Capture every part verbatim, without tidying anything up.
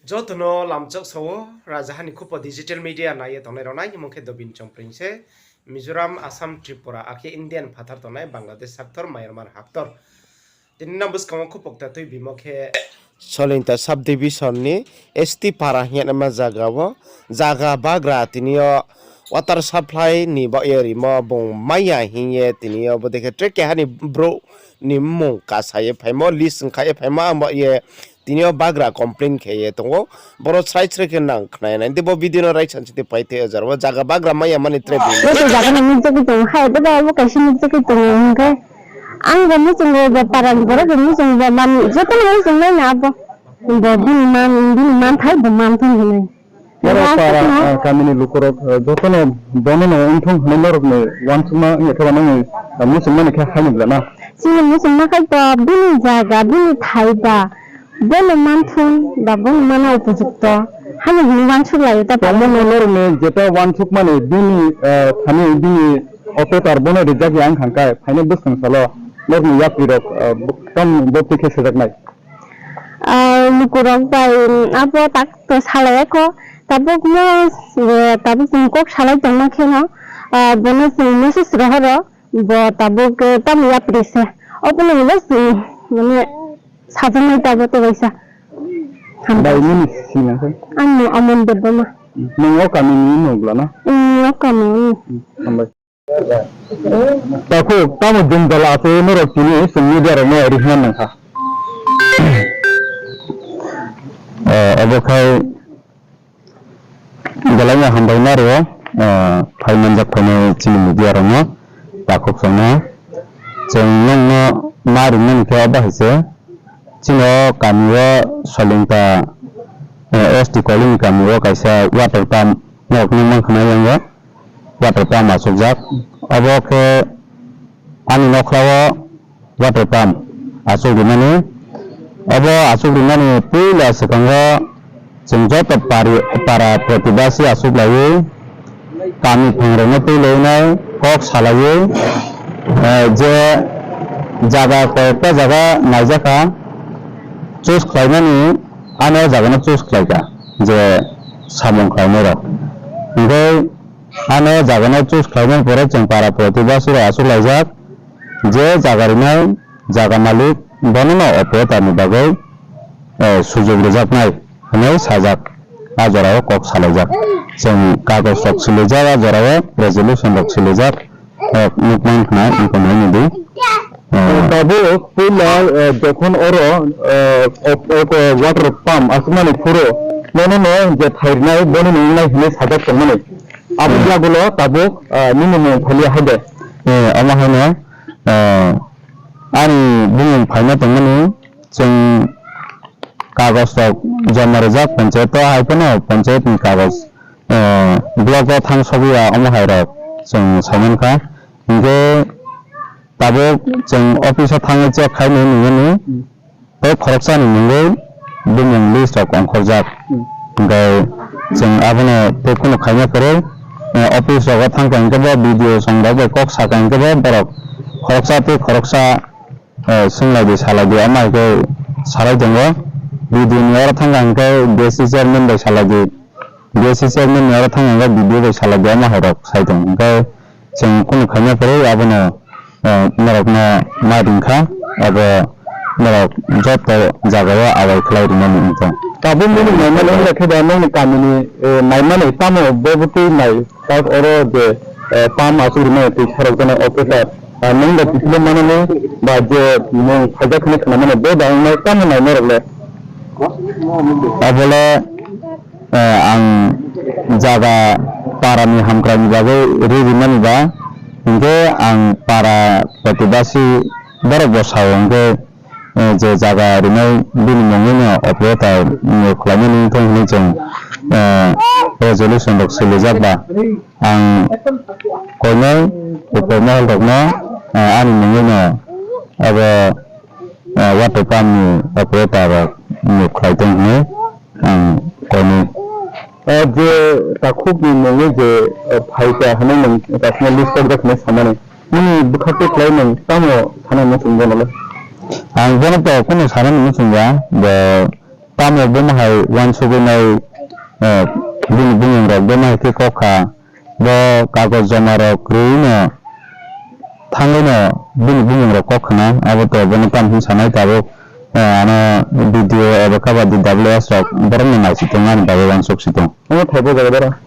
Joto no lamchak sa ou, rajaha ni khupo digital media nai ye tongnai rao nai ni mung khe Dobin Chongpring se, Mizoram, Assam, Tripura, akhe Indian phathar tongnai Bangladesh haktor, Myanmar haktor. Tini no buskang wo khupo kta tuibimo khe Solingta sub division ni S T para hing ye nama zaga wo, zaga bagra tini yo water supply ni baoh ye rimo bung mai ya hing ye tini yo bodei khe tre keha ni brouh ni mmung kasa ye phaimo, list wngkha ye phaimo, abo ye tini yo bagra complain khe ye tong ou. Boro srai srai khe nang khna ye nai. Tei bo video no raisa siti pai tei o jora wo zaga bagra mai ya mani tre bini. Joto zaga no nukjagwi tongo, hai, tei ba abo kaisa nukjagwi tongo, hwnkhe ang bo muchungo, bo para ni borok rok muchungo, bo man, joto no muchung nai na abo. Bo bini man, bini manthai, bo manthai hinwi. Oro para, ah, kami ni lukurok, ah, jotono bono no wngthung hwnwi norokni uansukma wngya khe ba nokni, ah, muchungmani khe haini bwla na? Chini muchungma khai to bini zaga, bini thai ba, bono manthung ba bono mana upojukto haini hwnwi uansuk lai ta. Tamo no norokni jeta uansukmani bini, ah, thani bini operator bono rijak ya wngkha khe phainai bwskang salo norokni yapri rok, ah, tam bopti khe sejaknai. Ah, lukurok bai, um, abo tak to salai ya kho. Tabuk no, eh, tabuk chwng kok salai tongma khe no, ah, bono chwng message rohoro, bo tabuk, eh, tamo yapri se. Obo no bo chwng, mane, sajaknai tabuk to kaisa. Hambai. Bai nini sini ang khe? Ang no Amon Debbarma. Nwng o kami ni nwng bla na? Nwng o kami ni. Hmm, hambai. Takhuk, tamo jumjala achai norok tini chwng media rokno rihna nangkha. Eh, abo khai belai no hambai ma rwo, eh, phai manjak phainai chini media rokno takhuk songno. Chwng nokno ma rimani khe abo hai se, chini o kami o Solingta, eh, S T Kolini kami o kaisa water pump norok nukmankha na yang o. Water pump achukjak. Abo khe ani nokhlao water pump achuk rimani. Abo achuk rimani puila swkango chwng joto pari, para protibasi achuk laiwi kami phangrokno twi laiwi nai kok salaiwi, eh, je jaga koyekta jaga naijakha choose khlaimani, ano jaga no choose khlaikha je samung khlainairok. Hingkhe ano jaga no choose khlaimani pore chwng para protibasi rok achuk laijak, je jaga rinai jaga malik bono no operator ni bagwi, eh, sujug rijaknai hwnwi sajak. A jora o kok salaijak. Chwng kagoj rok swilaijak, a jora o resolution rok swilaijak. Eh, nukmang khna, nukmang nai di. Eh, tabuk puila, eh, jokhon oro, eh, ok, ok, water pump aswkmani phuru, nono no je thai rinai, bono nung nai hwnwi sajak tongmani. Abo yagulo tabuk, eh, nini mung phalia hai de? Eh, omo haino, eh, ani bumung phaina tongmani, chwng kagoj rok joma rijak panchayat o, hai phano panchayat ni kagoj, eh, block o thang sogwi ya omo hai rok chwng saimankha. Hinkhe tabuk chwng office o thangwi check khainai nungmani tei khoroksa ni mungwi bumung list rok ongkhorjak. Hinkhe chwng abono tei kheno khaina kwrwi, eh, office rogo thangkha hinkhe bo B D O song rok bai kok sakha hinkhe bo borok khoroksa tei khoroksa eh, swnglai di, salai di, omo hai khe salai tongo. B D O ni oro thangkha hinkhe D C chairman bai salai di. D C chairman ni oro thangkha hinkhe B D O bai salai di, omo hai rok sai tongo. Hinkhe chwng kunu khaina kwrwi abono, eh, norokno ma ringkha, abo norok joto jagao awai khlai rinani wngkha. Tabuk nini naimani wngkha khe ba nokni kamini, eh, naimani tamo bo bwtwi nai? First oro je, eh, pump achuk rimani twi sarok jana operator, ah, nung da kiphilwi manani ba je mung phaijak hinwi khnamani bo da wngnai tamo nai norok le? Abole, eh, ang jaga para ni hamkrai ni bagwi ri rimani ba, hinkhe ang para protibasi borok bo sao hinkhe, eh, je jaga rinai bini mungwi no operator niyok khlaimani wngthung hinwi chwng, eh, resolution rok swilijak ba. Ang koinai upor mohol rokno, eh, ani mungwi no abo, eh, water pump ni operator rok niyok khlai tong hinwi ang koinai. Eh, je takhuk ni mungwi je, eh, phaikha hinwi nwng kasino list kok jak hinwi samani. Nini bwkha tei khlai nwng tamo sana muchung bono le? Ang bono to kunu sana muchung ya, bo tamo bo mahai uansugwi nai, eh, bini bumung rok bo mahai khe kok kha, bo kagoj joma rok rwi no thangwi no bini bumung rok kok khna, abo to bono tam hwn sanai tabuk, eh, ano B D O eba khe ba D W S rok borok no nai si tong ani bagwi uansuk si tong. Omo thai bo jaga dara?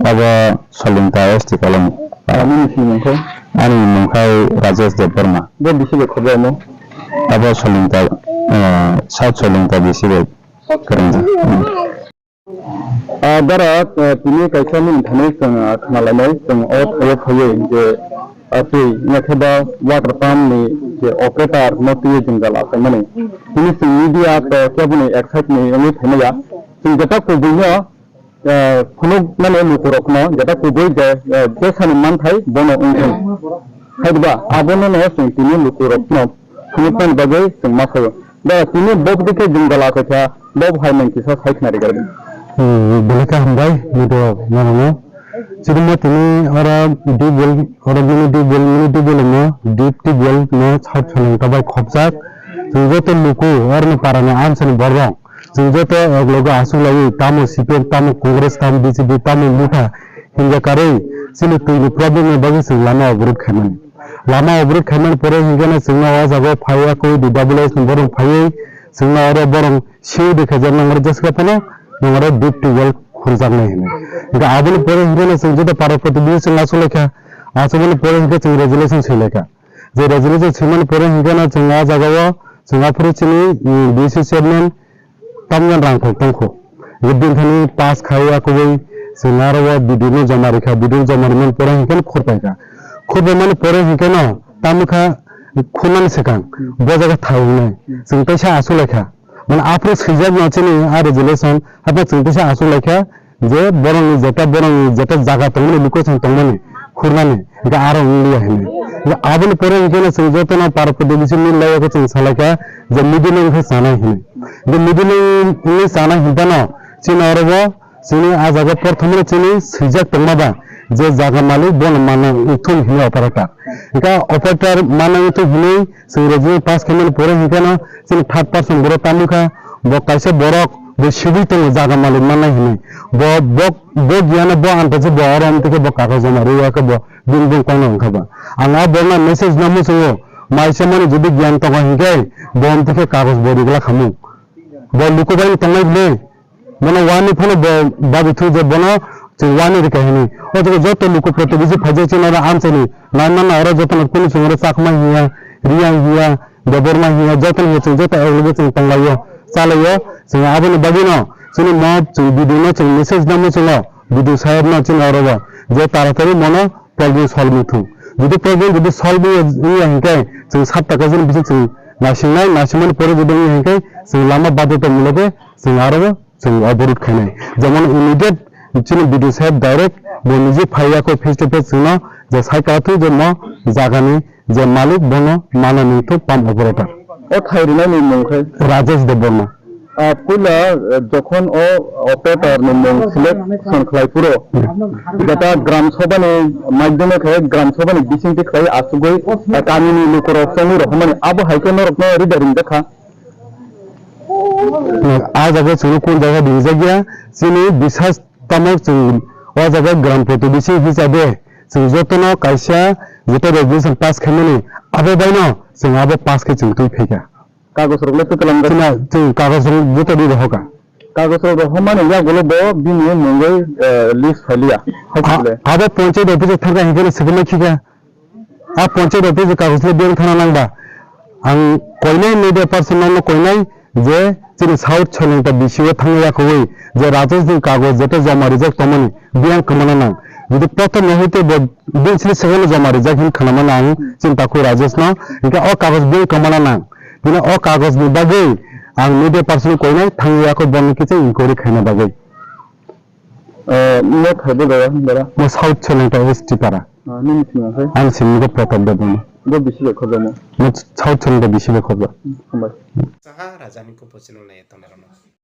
Abo Solingta S T kolong. Ani ni mung khe? Ani mung khe Rajesh Debbarma. Bo bisi bai khobjamo? Abo Solingta, eh, South Solingta bisi bai kwrwngjak. Ah, dara, ah, tini kaisa nini thani chwng, ah, khna lainai, chwng o thaio phaiwi je, ah, twi, wngya khe ba water pump ni je operator no twiwi jwngjal achaimani. Tini chwng media to keboni excite ni wngwi phaimaya. Chwng jeta kubui no, ah, phunuk nani lukurok no jeta kubui je, ah, je sani manthai bono wngthung. Haiba, abono no chwng tini lukurok no phunuknani bagwi chwng ma saio. Da tini bo bwdwi khe jwngjal achaikha, bo hai nang kisa sai khna rigar di. Hmm, belai khe hambai, media rok no. Chini mo tini oro tubewell, oro mini tubewell, mini tubewell no, deep tubewell no South Solingta bai khopjak. Chwng joto luku, oro ni para ni amsa ni borok. Chwng joto ek loge achuk laiwi, tamo C P M, tamo Congress, tamo B J P, tamo Motha, hingya karwi, chini twi ni problem ni bagwi chwng lama oborot khaimani. Lama oborot khaimani pore hingkheno chwngno o jaga o phaiwi akwui D W S ni borok phaiwi chwngno oro borok siwi rikha je nang oro jeska phano nang oro deep tubewell khurjaknai hinwi. Hingkhe aboni pore hingkheno chwng joto para protibesi chwng achuk laikha, achukmani pore hingkhe chwng resolution swi laikha. Je resolution swimani pore hingkheno chwng a jaga o chwng aphuru chini, mm, D C chairman tamjani rang thok tongkho. Je bini thani pass khai akwui chwng aro o B D O no joma rikha, B D O no joma rimani pore hingkheno khurpaikha. Khurpaimani pore hingkheno tamokha khunani swkang bo jaga thai wngnai. Chwng teisa achuk laikha. Mane aphuru swijak no chini a resolution, haphano chwng teisa achuk laikha je borokni jeta, borokni jeta jaga tongmani, location tongmani, khurnani, hingkhe aro wngliya hinwi. Hingkhe aboni pore hingkheno chwng jotono para protibesi mill laiya khe chwng salaikha je middle wngkhe chanai hinwi. Hingkhe middle wngwi chanai hinphano chini oro bo chini a jaga porthomo chini swijak tongma ba je jaga malik bono mana wngthung hinwi operator. Hingkhe operator mana wngthung hinwi chwng resolution pass khaimani pore hingkheno chini third person borok tamo kha, bo kaisa borok bo sibui tongo jaga malik mannai hinwi. Bo, bo, bo giyano bo antachi bo oro wngtwi khe bo kagoj joma rwya khe bo bini bung kongno wngkha ba. Ang a borokno message no muchungo, mai se mani jodi giyan tongo hinkhe bo wngtwi khe kagoj bo rigla khamung. Bo luku bai tongnai bini. Bono wani phano bo babi thu je bono chwng wani rikha hinwi. O jaga joto luku protibesi phaijak chini oro amchaini nai manna oro jotono kunu chwng oro Chakma hiya, Reang hiya, Debbarma hiya, jotono hiya chwng joto ekloge chwng tonglaio, chalaio. Chwng aboni bagwino chini mo chwng B D O no chwng message namo chwngno, B D O saheb no chini oro bo je taratari mono problem solve wngthung. Jodi problem jodi solve wngya, wngya hinkhe chwng satta kaisa ni bising chwng naisingnai, naisingmani pore jodi wngya hinkhe chwng lama badhyota muloge chwng aro chwng oborot khainai. Jemon immediate chini B D O saheb direct bo niji phaiya khe face to face chwngno je sai kha thung je mo jagani je malik bono mana nungthung pump operator. O thai rinai ni mung khe? Rajesh Debbarma. Ah, puila, eh, jokhon o operator ni mung selection khlai phuru, jeta gram sabha ni madhyome khe gram sabha ni bisingtwi khlai achugwi, eh, kami ni lukurok chongwi rohormani abo hai khe norokno rida ringjak kha. A jaga chwngno kun jaga ringjak ya, chini bisas tamo chwng o jaga gram protibesi hisabe chwng jotono kaisa jeta resolution pass khaimani abo baino chwng abo pass khe chwng twi phaikha. Kagoj rok le twi twlang jak? Chwng kagoj rok joto ri rohorkha. Kagoj rok rohormani yagulo bo bini mungwi, eh, list phailiya. Abo panchayat office o thangkha hinkhe no swkangma khikha. A panchayat office o kagoj le biyang thana nangba. Ang koinai media person no koinai je chini South Solingta B C o thangwi yakhowi je Rajesh ni kagoj jeta joma rijak tongmani biyang kwmana nang. Jodi prothom no hoite bo bini sini second no joma rijak hin khnamana ang chini takhu Rajesh no, hinkhe o kagoj biyang kwmana nang. Bini o kagoj ni bagwi ang media person no koinai thangwi yakho bono kisa inquiry khaina bagwi. Eh, mo thai bo dara, dara? Mo South Solingta S T para. Ah, nini sini khe? Ani sini khe Pratap Debbarma. Bo bisi bai khobjakma? Mo South Solingta bisi bai khobjak. Hmm, hambai. Saha raja ni kupo channel nai tongnai rok no.